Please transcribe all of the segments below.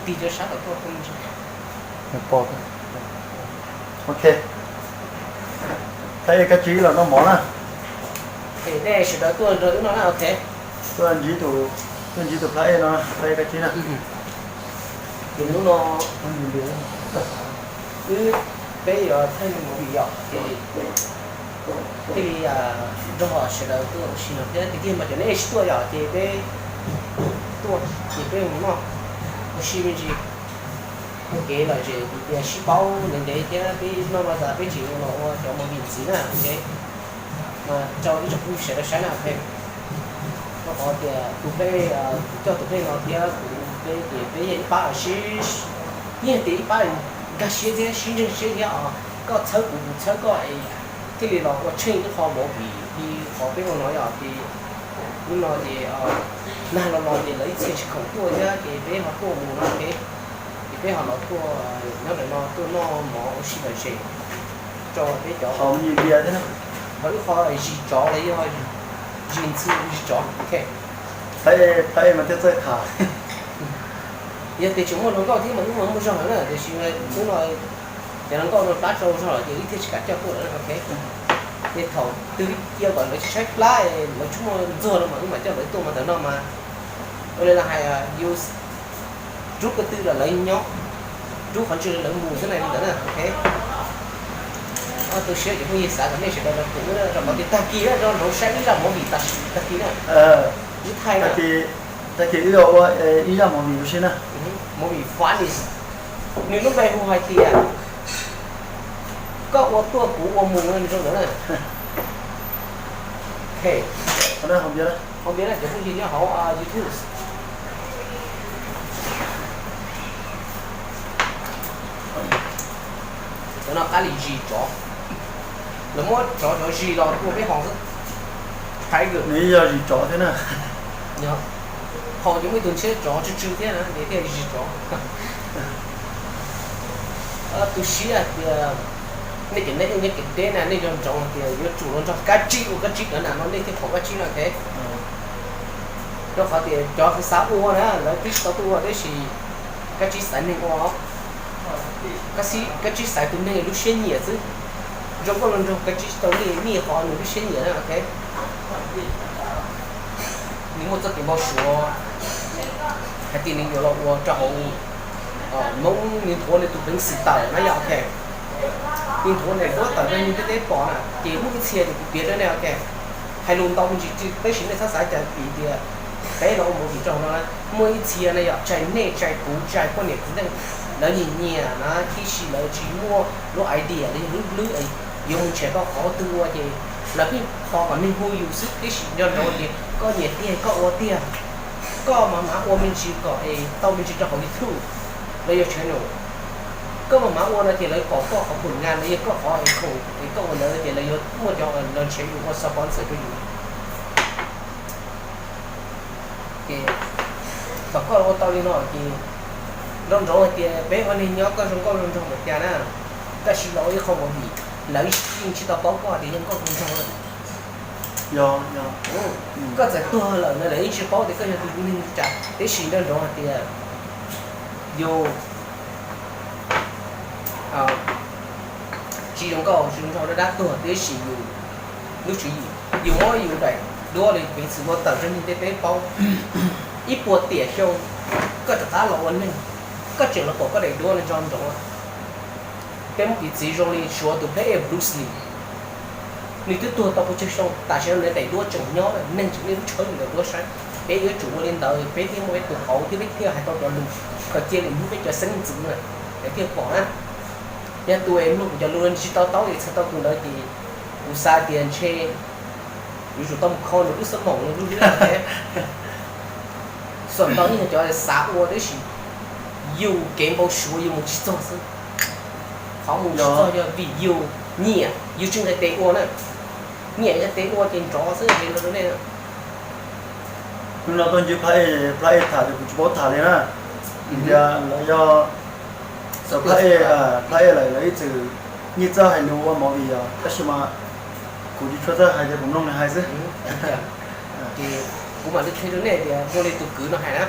Tig rau sab tom tuaj. Ok. Phab ej kab tsib los noj mov na. Nej sawv daws tuaj nrog wb noj na, ok. Tuaj ntsib tus, tuaj ntsib tus phab ej no, phab ej kab tsib na. Ces hnub no wb, peb yuav thaij movie yom, ces thiaj li nrog sawv daws tuaj ua si no thiab. Tiag tiag mas cov nej sib tuaj yom, ces peb tuaj ces peb mus noj ua si me ntsis. Ua kev lom zem tias sib paub ntev ntev thiab peb noj no tas peb tseem los ua cov movie ntxiv na, ok. Mas rau ib tsoom phooj ywg sawv daws saib na, ok. Rau qhov tias tus peb, kuv coj tus peb no thiab kuv peb ces peb yog ib pab sib, yeej tias ib pab nkag siab thiab sib ntseeg siab thiab os. Koj txhawb kuv, kuv txhawb koj es thiaj li los ua tsheej ib qho movie li qhov peb ua no yom. Ces hnub no ces nag los los ces lawv ib txhia tsis khoom tuaj thiab ces peb ho tuaj mus no, ok. Ces peb ho los tuaj nyob ntawm no tuaj noj mov ua si lom zem rau peb cov, ho wb qho zis tsov los yog zis ntxhw zis tsov, ok. Phab ej mas thiaj txawj tham. Yog tias tseem muaj hluas nkauj thiab mas wb mas muaj zog heev na, tiam sis hnub no cov hluas nkauj no plab tsau zog lawm ces wb thiaj tsis kam coj tuaj lawm, ok. Ces thaum twg cia kom lawv tsis tshaib plab, lawv tsis muaj ntxuag no mas wb mam coj lawv tuaj mas ntawm no mas ua li los hais, yus rub ko tw los lawv nyob, rub qhov ntswg los lawv mus xwb na, li ntawd na, ok. Tu siab ces phooj ywg xav kom nej sawv daws los koom wb, rau qhov tias tag kis nrog nraud saib ib zaj movie, tag kis na, wb thaij na. Tag kis wb ua ib zaj movie ua si na. Movie funny, nws lub npe hu hais tias koj ua tuaj kuv ua mus, nws zoo ntawd na. Hais tias phooj ywg nyob hauv YouTube. Cov no qab li zis tsov, lawv muab tsov cov zis los tua peb ho xwb. Tiger, nws yog zis tsov thiab na. Hauv ces muaj ib tug ntshiab tsov tsw tsw thiab na, ces thiaj zis tsov. Tu siab tias nej cov neeg nyob kev deb na, nej nco ntsoov hais tias yuav tsum los nrog kab tsib ua kab tsib cov nam no nej thiaj pom kab tsib no, ok. Rau qhov tias cov xav ua na lawv twb tsis tau tuaj ua, tab sis kab tsib xaiv neeg ua, kab tsib xaiv tus neeg lub siab nyiam xwb. Zoo nkauj los nrog kab tsib tau nej nij qhov nws lub siab nyiam na, ok. Nws muaj txoj kev npau suav hais tias nws yuav los ua rau hauv Hmoob, nws nthuav nws tus peev xwm tawm na yom, ok. Nws nthuav nws duab tawm rau neeg ntiaj teb pom na, ces muaj ib txhia ces kuv piav rau nej, ok. Hais lus ntau me ntsis tab sis nej txhob xav cas vim tias peb los ua movie rau hauv no na, muaj ib txhia na yom, tsis hais nej tsis hais kuv tsis hais poj niam txiv neej, lawv nyiam nyiam na, tiam sis lawv tsis muaj lub idea los yog lub hlwb yuav mus nrhiav tau qhov twg ua, ces lawv pheej thov kom neeg hu yus xwb, tiam sis nco ntsoov tias koj nyiam tiag koj ua tiag, koj mam mam ua me ntsis kom es tau me ntsis rau hauv YouTube los yog channel. Koj mam mam ua no ces lawv pom koj qhov phum nas los yog koj qhov es khoom es koj ua ntawd ces lawv yuav muaj cov los nrhiav yus ua sponsor rau yus. Ces thaum koj ua tau li no ces nco ntsoov hais tias peb ua neeg nyob koj zoo nkauj zoo nraug npaum cas na, koj sim los ua ib qho movie, lawv yeej tsis tau paub koj tias yog nkauj zoo nraug. Koj txawm tuag lawm no lawv yeej tsis paub tias koj yog tus neeg li cas, tiam sis nco ntsoov hais tias yus tsis zoo nkauj tsis zoo nraug, dab dab tuag, tiam sis yus lub tswv yim, yus muab yus daim duab li peev xwm ua tawm rau neeg ntiaj teb paub. Ib puas tiam xyoo koj rov qab los ua neeg, koj tseem los pom koj daim duab no nco ntsoov. Peb muab piv txwv zoo li suav tus phab ej Bruce Lee, nws twb tuag tau pua tsawg xyoo, tam sim no nws daim duab tseem nyob, neeg tseem niaj hnub tshawb nws daim duab saib. Peb yuav tsum ua li ntawd peb thiaj muaj ib tug qauv thiab peb thiaj hais tau cov lus kom cia li hnub peb cov xeeb ntxwv na, lawv thiaj pom na. Yog tus es mloog kuv cov lus no tsis tau taub es txhais tau tus ntawd ces kuv xav tias ntshe yuav tsum tau mus kho nws lub xab maum no lub hlwb thiab. Xam ntau ib yog cov xav ua tab sis yus kev npau suav yus mus tsis txog xwb. Qhov mus tsis txog yog vim yus nyiam, yus tsis nqis tes ua na, nyiam nqis tes ua ces nrov xwb, hais no rau nej. Hnub no tuaj ntsib phab ej, phab ej tham ces kuv tsis paub tham li na. Tias lawv yog, phab ej, phab ej lawv ib txwm nyiaj txawj hais lus ua movie os, tab sis mas kuv tsis tshua txawj hais ces kuv mloog nws hais xwb. Ces kuv mam li qhia rau nej tias zoo li tus kwv no hais na,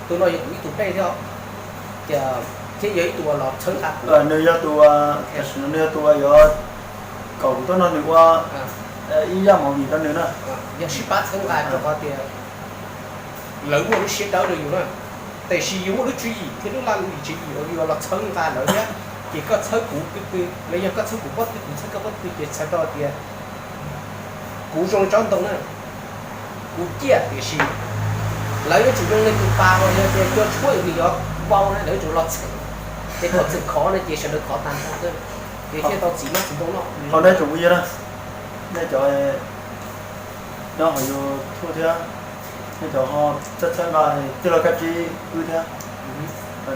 tus no yog kuv ib tug pej thiab. Thiab yog ib tug uas los txhawb nqa kuv, nws yog tus, tam sim no nws yog tus uas yuav kom kuv tuaj nrog nws ua ib zaj movie rau nws na. Yog sib pab txhawb nqa rau qhov tias lawv muaj lub siab dawb rau yus na. Tiam sis yus muaj lub tswv yim thiab lub laj lim tswv yim uas yus los txhawb nqa lawv thiab, ces koj txhawb kuv pw pw los yog koj txhawb kuv pob tw kuv txhawb koj pob tw ces txhais tau tias kuv zoo tsob ntoo na, kuv ciaj tiam sis lawv yuav tsum zoo li tus pas uas yog tias cua tshuab nws yuav vau na, lawv yuav tsum los txheem, ces kom txheem khov no ces sawv daws khov tag nrho xwb, ces thiaj tau txiv mab txiv ntoo noj. Qhov nej tseem ua yog na, nej cov nyob hauv YouTube thiab, nej cov ho txhawb txhawb nqa tij laug Kab Tsib wb thiab.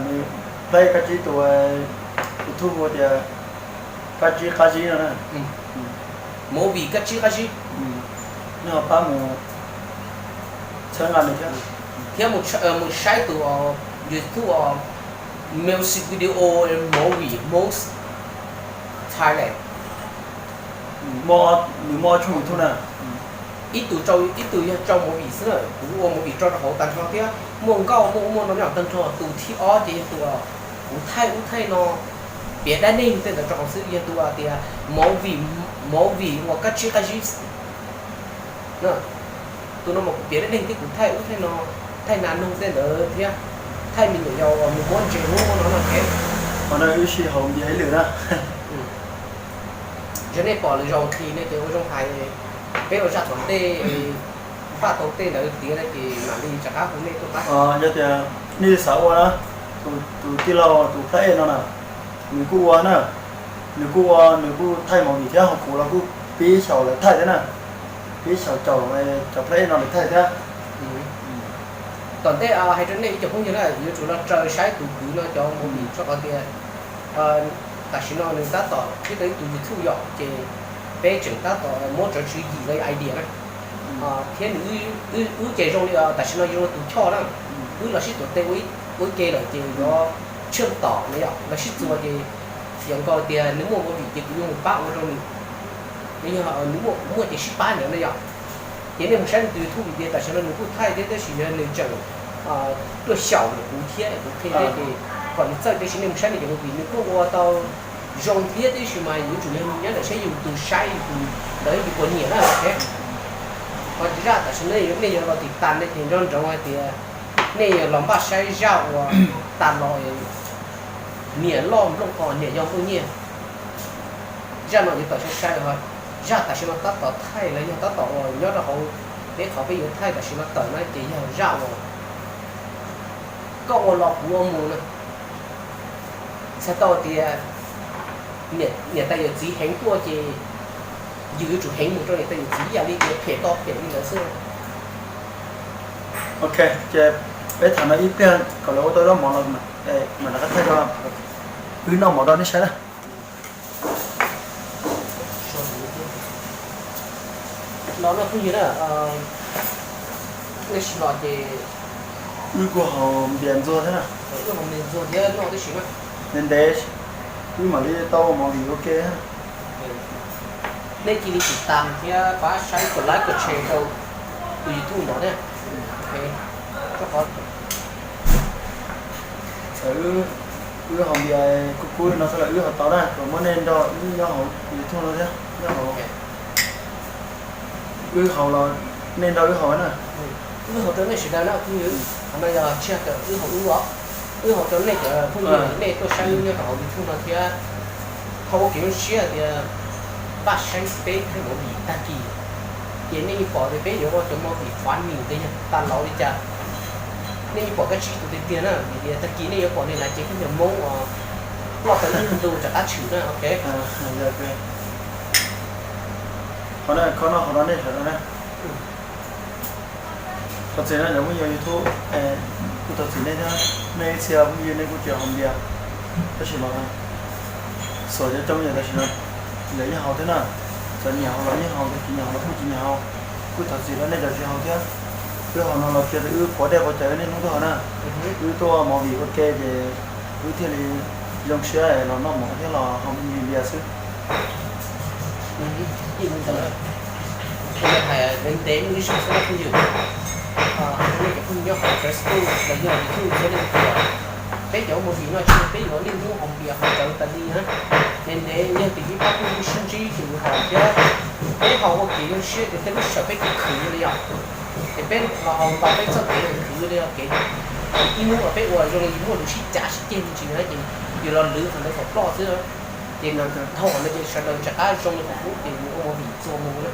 Nws plaub Kab Tsib tus YouTube hu tias Kab Tsib Qab Zib no na. Movie Kab Tsib Qab Zib. Nej ho pab mus txhawb nqa nws thiab. Thiab mus saib tus YouTube music video movie most Thailand. Nws muaj ob tshooj YouTube na. Ib tug, ib tug yog rau movie xwb na, kuv ua movie rau rau hauv tag nrho thiab muaj nkauj muaj ub muaj no nyob tag nrho. Tus thib ob ces yog tus kuv thaij ub thaij no, piav dab neeg tej ntawd rau hauv xwb, yog tus tias movie, movie uas Kab Tsib Qab Zib. Tus no mas kuv piav dab neeg thiab kuv thaij ub thaij no, thaij nas noog tej ntawd thiab thaij me nyuam yaus mus muab ntses ub muab no no thiab. Qhov no wb sib haum npias ib lwm na. Yog nej pom lwm zaus nqhis no ces ua zoo hais, peb ua zaj tom ntej, npaj tau tej ntawd tiav no ces mam li rov qab hu nej tuaj pab. Yog tias nej xav ua na, tus tij laug tus plaub no na, nws kuj ua na, nws kuj ua, nws kuj thaij movie thiab, ho kuv los kuj pib xyaum lawv thaij thiab na, pib xyaum caum cov plaub no lawv thaij thiab. Tom ntej hais rau nej ib co phooj ywg na, yuav tsum los raws saib tus kwv no cov movie tso qhov tias tam sim no nws tab tom tib tau ib tug YouTube yom, ces peb tseem tab tom muab tso tswv yim los idea na, thiab nws, wb ces zoo li tam sim no zoo li tus choj na, wb los sib tuav tes ua ib ke lawm ces yuav tsheej tom no yom, los sib txuas ces yog nkaus tias nws muaj movie ces kuv yuav mus pab ua rau nws, yog nws muaj ces sib pab ntawd na yom. Ces nej mus saib nws tus YouTube vim tias tam sim no nws kuj thaij thiab tab sis yog nws tseem tuaj xyaum ntawm kuv thiab kuv qhia thiab ces kom nws txawj, tab sis nej mus saib nws cov movie nws kuj ua tau zoo thiab, tab sis mas yuav tsum yog nyob ntawm saib yus tus saib yus tus ntawd yus puas nyiam na. Ho zaj tam sim no nej yuav los tim tas nej ces nco ntsoov hais tias nej yuav los npaj saib zaj uas tas los niam loj nplooj qos niam yau nplooj nyiaj. Zaj no yuav tawm sai sai, zaj tam sim no tab tom thaij los yog tab tom uas nyob rau hauv peb qhov peb yuav thaij tam sim no tawm na ces yog zaj uas koj ua los kuv ua mus na. Txhais tau tias niam tais yawm txiv heev tuaj ces yus yuav tsum heev mus rau niam tais yawm txiv ib yam li tias phem tau phem li ntawd xwb. Ok, ces peb tham no ib pliag kom lawv ua tau zaub mov los mam rov qab thaij rau, wb noj mov rau nej saib na. Los no phooj ywg na, nej sim los ces wb kuj haus npias ntxuag thiab na. Wb haus npias ntxuag thiab noj tib si na. Ntev ntev wb mam li tau ua movie ua ke. Nej cia li tiv tam thiab pab saib kom like kom share rau tus YouTube no thiab. Txawm wb haus npias kuj kub li no xwb los wb haus tau na, kom muab nej nrog wb nyob hauv YouTube no thiab nyob hauv. Wb haus los nej nrog wb haus na. Wb haus rau nej sawv daws na phooj ywg. Qhov no yog tsis yog wb haus wb os, wb haus rau nej cov phooj ywg nej tuaj saib wb nyob rau hauv YouTube no thiab. Thov ua kev zoo siab tias pab saib peb thaij movie tag kis, ces nej yeej pom tias peb yuav ua cov movie funny los yog tas laus li cas, nej yeej pom Kab Tsib tus tiag tiag na, vim tias tag kis nej yuav pom li na ces peb cov Hmoob uas ploj tau ib nyuag ntu rov qab tshwm na, ok. Qhov no qhov no nej sawv daws na. Thov txim na cov phooj ywg YouTube, kuj thov txim nej thiab, nej ib txhia phooj ywg nej kuj tsis haus npias, tab sis mas xuas cov coob yam tam sim no lawv yeej haus thiab na, txawm nyiam haus los yeej haus, txawm tsis nyiam haus los kuj tsis nyiam haus, kuj thov txim rau nej cov tsis haus thiab. Wb haus no los tsis yog tias wb quav dej quav cawv nej hnub tuaj haus na, wb tuaj ua movie ua ke ces wb thiaj li zoo siab los noj mov thiab los haus npias xwb. Ib ntawd, hais ntev ntev ib zaug xwb phooj ywg, nej cov phooj ywg nyob hauv Facebook los yog YouTube thiab nej tias Peb cov ua movie no tsis yog peb yuav niaj hnub haus npias haus cawv tas li na. Ces ntev yog tias ib pab phooj ywg sib ntsib ces yus haus thiab, peb haus ua kev zoo siab ces tej lub sij hawm peb khwv khwv li os. Ces peb los haus ntaus peb txoj kev khwv li os, kev ib hnub uas peb ua zoo li muaj lus sib cav sib ceg me ntsis na ces yus los lwv qhov ntawd kom ploj xwb. Ces dhau qhov ntawd ces sawv daws rov qab zoo li qub ces mus ua movie txuas mus na.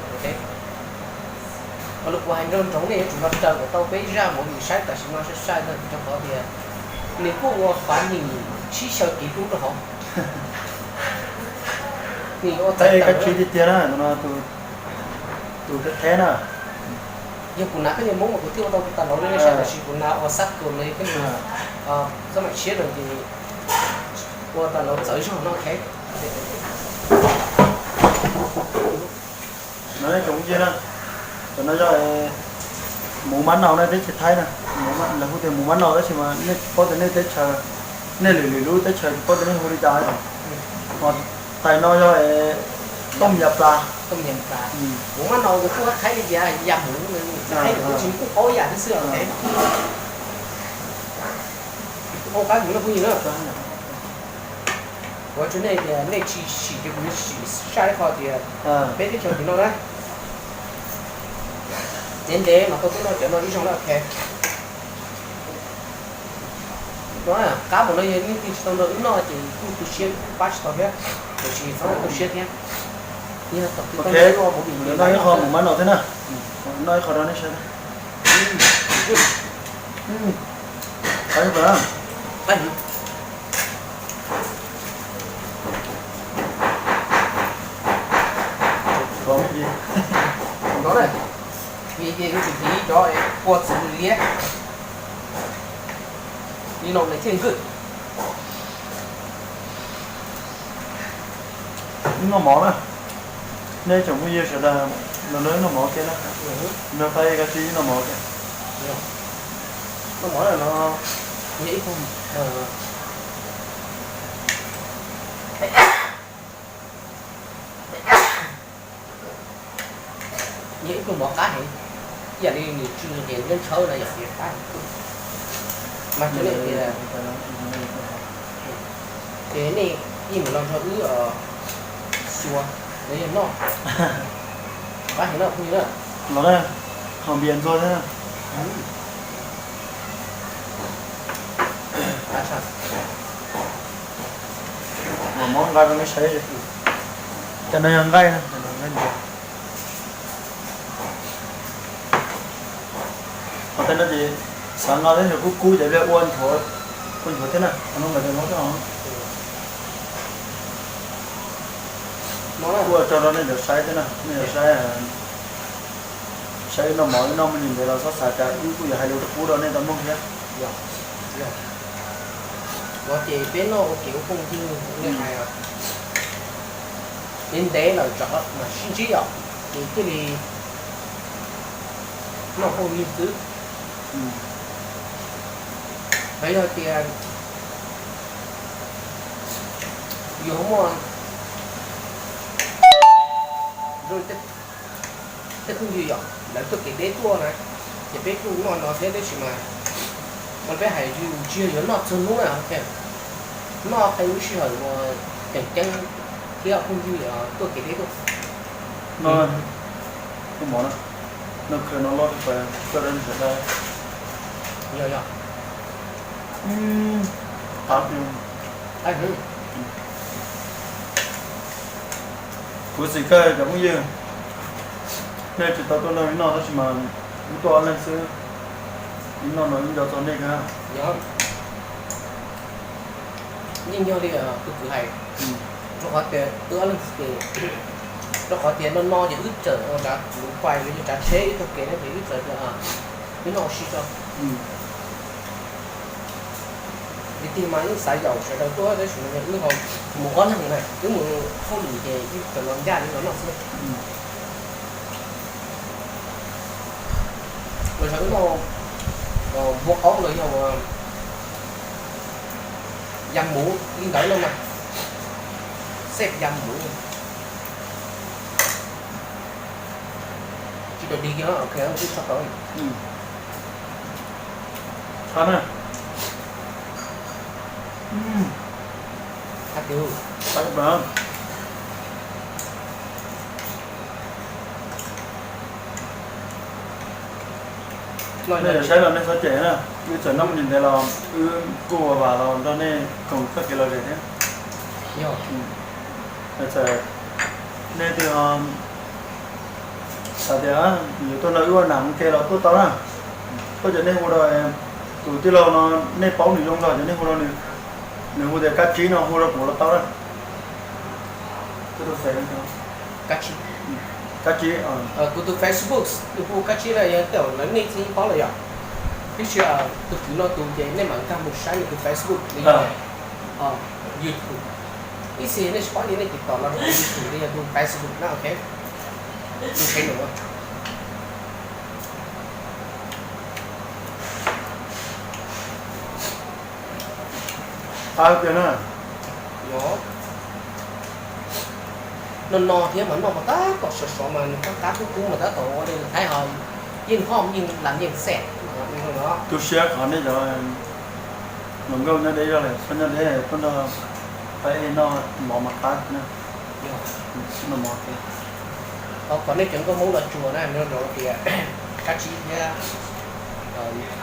Ua li kuv hais nroo nroov nej yuav tsum nco raws kom tau peb zaj movie saib tam sim no sai sai ntawd rau qhov tias nws kuj ua funny sib xyaw kev hlub rau hauv. Nws ua txawv tawm tiag tiag na, tus no tus, tus theb na. Yog kuv hnav koj niag Hmoob mas kuv thiaj ua tau tas laus li nej saib, tab sis kuv hnav ua xab kus no koj niag xab maim tshiab no ces ua tas laus txawv zog no. No nej tsoom phooj ywg na, cov no yog mus mab nau na, teb chaws Thaib na, lawv hu tias mus mab nau tab sis mas nej paub tias nej teb chaws, nej lwm lwm lub teb chaws tsis paub tias nej hu li cas. Ho tais no yog tooj yam plas. Mus mab nau kuv kuj qhaib li tias yam mus, kuj tsis kuj paub yam xwb. Ua qab mus no phooj ywg na. Kuv tsuas nej tias nej tsis sim ces kuv yuav sim saib qhov tias peb teb chaws tim no na. Ntev ntev mas tau tuaj noj cov no ib zaug na, ok. Qab mus no yog leej twg tsis tau nrog wb noj ces kuj tu siab pab tsis tau thiab, tiam sis txhob tu siab thiab. Noj ib qho mus mab nau thiab na, noj ib qho rau nej saib. Vim ces kuv tsis tiv cov kua txwv liab li no nws thiaj nkawd. Ib noj mov na, nej tsoom phooj ywg sawv daws los nrog wb noj mov kiag na. Nrog Thaib Kab Tsib noj mov kiag. Noj mov no, yog ib pluag mov qab heev, ib yam li nws tsw tias ntshaw ntshaw na yom, qab. Mas tsuas nej tias, ces nej yeej mam los nrog wb xyuas los yog noj. Qab heev no phooj ywg na. Los na, haus npias ntxuag thiab. Los muab nqa rau nej saib, cov no yog nqaij na. Qhov tej no ces xav nqa tej ntawd kub kub ces ua nthuav, ua nthuav thiab na, qhov no mas cov no. Kuj ua tso rau nej cov saib thiab na, nej cov saib, saib wb noj mov, wb noj muaj li ntawd los txhob xav cas, wb kuj yuav hais lus rau pub rau nej tau mloog thiab. Yog, yog. Los ces peb noj ua kev ua phooj ywg, nej hais, ntev ntev lawm tsam mam sib ntsib os, ces thiaj li noj phooj ywg xwb. Hais yog tias yus ho muaj tej phooj ywg yom, lawv tuaj kev deb tuaj na, ces peb kuj noj no thiab, tab sis mas peb hais yus tsis yog yuav noj txhua hnub na, noj qee lub sij hawm uas tseem ceeb thiab phooj ywg tuaj kev deb tuaj. No, koj mov na, no khaws no loj rau pab koj dab sawv daws. Yog, yog. Qab heev. Kuv xav kawg cov phooj ywg, nej tsis tau tuaj nrog wb noj tab sis mas wb tuaj ob leeg xwb, wb noj no wb nco txog nej kawg. Yeej yog li tus kwv hais, rau qhov tias wb ob leeg xwb, rau qhov tias no no ces wb txawm ua tsav luv pais los yog tsav tsheb wb taug kev no ces wb txawm tias wb noj ua si tso. Vim tiag mas wb xav yaum sawv daws tuaj tab sis mas wb ho mus ob leeg na, wb mus hauj lwm ces wb txawm los ncaj li no noj xwb. Los yog wb noj npua qaub los yog ya muv li ntawd no mas, xej ya muv tsis tau dig kiag no, ok, wb tso tau. Qab na. Qab tiag. Qab tiag. Nej saib los nej txhob cem na, wb txawm noj mus ntev los wb kuj ua vas los nrog nej koom txoj kev lom zem thiab. Yog, txawm nej twb xav tias yuav tuaj nrog wb ua nam ua ke los tuaj tau na. Tuaj ces nej hu rau tus tij laug no, nej paub nws zoo nkauj ces nej hu rau nws. Nws hu tias Kab Tsib no, hu rau kuv los tau na. Kab Tsib, Kab Tsib, kuv tus Facebook nws hu Kab Tsib na, yog tej zaum lawv nej txhij paub lawm yom. Tab sis tus kwv no tus ces nej mam nkag mus saib nws tus Facebook li yog YouTube. Ib txhia nej tsis paub ces nej tiv tauj los rau YouTube li yog tus Facebook na, ok. Tus tsheb num qab tiag na. No no thiab mas noj mas tab tom sov sov mas nws qab qab kub kub mas tab tom ua li Thaib hais yeej hoj yeej lam yeej xej. Tu siab qhov nej cov hluas nkauj nyob deb zog lawm, txhob nyob deb tuaj nrog pab noj mov mas qab na. Noj mov. Qhov kom nej cov nkauj Hmoob los tsuas na, nco ntsoov tias Kab Tsib thiab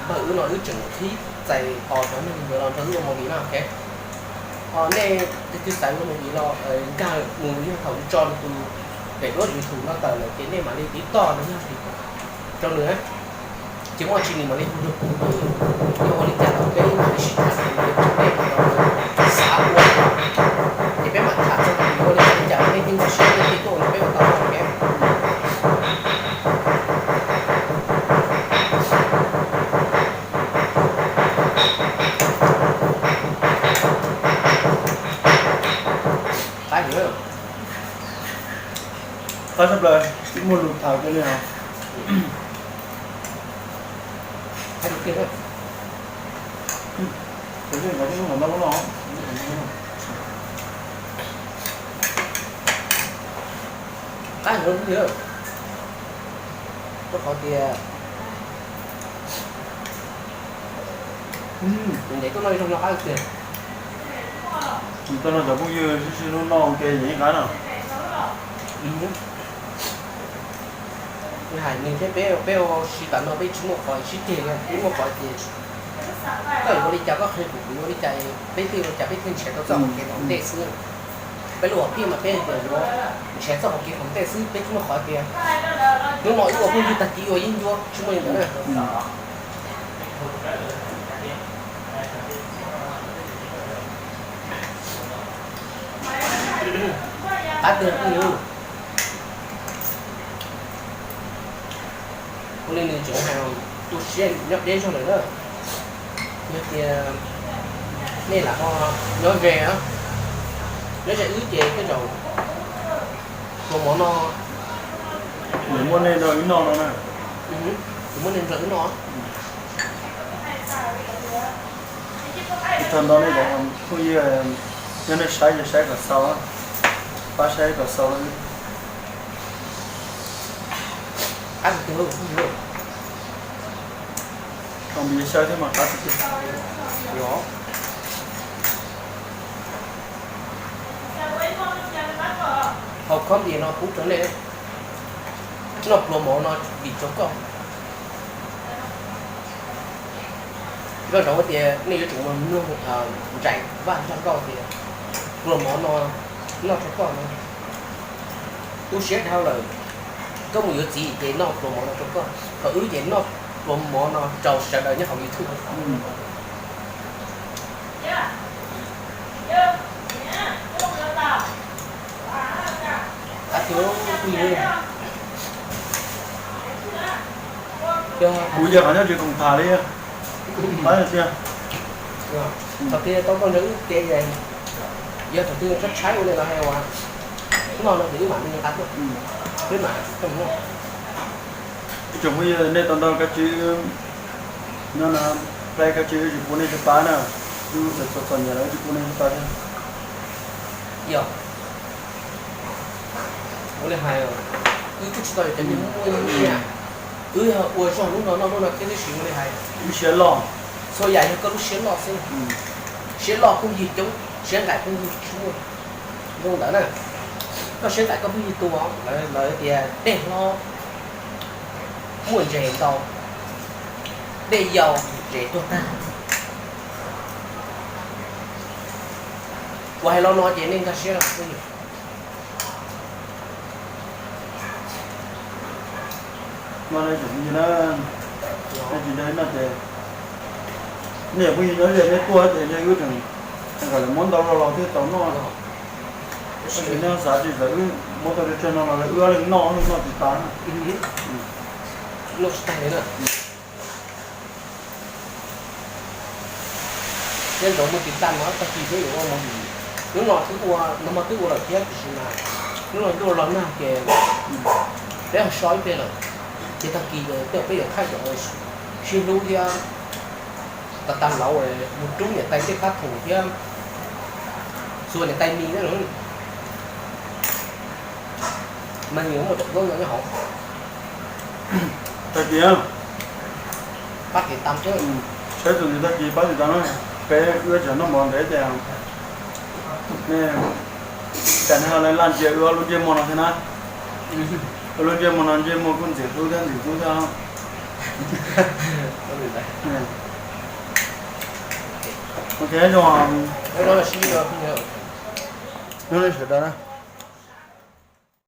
npawg wb no wb tseem qhib txais os cov neeg ntawd los nrog wb ua movie na, ok. Ho nej twb xav ua movie los nkag mus yog thaum tso nws tus pem duab YouTube no tawm lawm ces nej mam li tiv toj los yog rau nws. Ces muaj tsis nws mam li hu rau kuv, yog ua li cas los peb mam li sib tham, peb xav ua, ces peb mam tham txog yuav ua li cas li cas nej thiaj nkag siab nej thiaj tuaj nrog peb ua tau. Qab tshaj plaws, tsis muaj lus tham kiag li os. Qab heev li, rau qhov tias ntev tuaj noj ib zaug no qab tiag. Tuaj nrog cov phooj ywg sib sib hlub noj ua ke yeej qab no. Hais nws thiab peb, peb ua si tas no peb tsis muaj qhov sib ceg, peb muaj qhov ces koj yuav ua li cas koj qhia kuv, kuv yuav ua li cas, peb thiaj ua li cas peb thiaj nrhiav tau txoj hau kev tom ntej xwb. Peb lub hom phiaj mas peb tias yuav nrhiav txoj hau kev tom ntej xwb, peb tsis muaj qhov tias hnub no wb ua phooj ywg tag kis ua yeeb ncuab, tsis muaj li ntawd na. Qab tiag phooj ywg. Ua li nws tseem hais tu siab nyob deb zog lawm na. Yog tias nej lam ho nyob ze, nyob ze wb ces tej zaum pluas mov no, nws muaj nej nrog wb noj no na. Nws muaj nej nrog wb noj. Tag nrho nej cov phooj ywg, yog nej saib ces saib kom xaus, pab saib kom xaus. Qab tiag. Kom nws saib thiab mas qab tiag. Hauv khob ntias no pub rau nej noj pluas mov no vim rau koj. Koj ntsoov tias nej yuav tsum mus mloog Ntsaim Vaj Ntxhais Nkauj tias pluas mov no noj rau koj no. Tu siab dhau lawm, koj mus yuav txiv ces noj pluas mov no rau koj, thaum wb ces noj pluas mov no rau sawv daws nyob hauv YouTube. Qab tiag, kuv yog qhov nyob tsis koom tham li. Qab tiag. Thaum twg tau koj nrog wb kev, yog thaum twg tshaib tshaib ua li no hais uas noj no ces wb mam li nqa tuaj, wb mam coj mus noj. Ib tsoom phooj ywg, nej tau nrog Kab Tsib nyob no, plaub Kab Tsib wb tsis pub nej sib pab na, wb txom txom nyem los wb tsis pub nej sib pab thiab. Yog, ua li hais, wb twb tsis tau yuav cov niag muaj nyiaj, wb yog ua zog lub no noj lub no thiab tib si ua li hais. Lub siab loj, txhua yam yog koj lub siab loj xwb. Siab loj phooj ywg coob, siab nqaim phooj ywg tshuaj. Zoo ntawd na, koj siab nqaim koj phooj ywg tu, lawv tias dej hlob muaj ntses ntau, dej yau ntses tuag tag. Kuv hais lo no ces nej nkag siab los phooj ywg. Nej tsis nco ib no ces nej phooj ywg nyob ze nej tuaj ces yog wb tseem kom lawv muab ntau los los thiaj tau noj. Tab sis nej xav tsis xav wb muab tau tsawg no los lawv wb ob leeg noj, noj tsis tas. Noj tsis tag li na. Nyob ntawd mus tiv tag no tag kis peb yuav ua movie. Hnub no twb ua, hnub no twb ua lawm thiab tiam sis mas hnub no twb ua los nag ces peb ho so ib pliag lawm. Ces tag kis ces peb yuav thaij cov sib hlub thiab tag tag lauv mus rub niam tais tej phab thum thiab xuas niam tais mis na. Mas nws muaj cov zaub nyob hauv. Tag kis pab tiv tam, saib tus ntawd tag kis pab tiv tam na. Peb wb tseem noj mov ntev ces cas nej ho laj ntsia wb ob lub ntsej muag no thiab na. Wb lub ntsej muag no ntsej muag kuj ntxim hlub thiab ntxim hlub thiab. Ok, zoo, hnub no sawv daws na.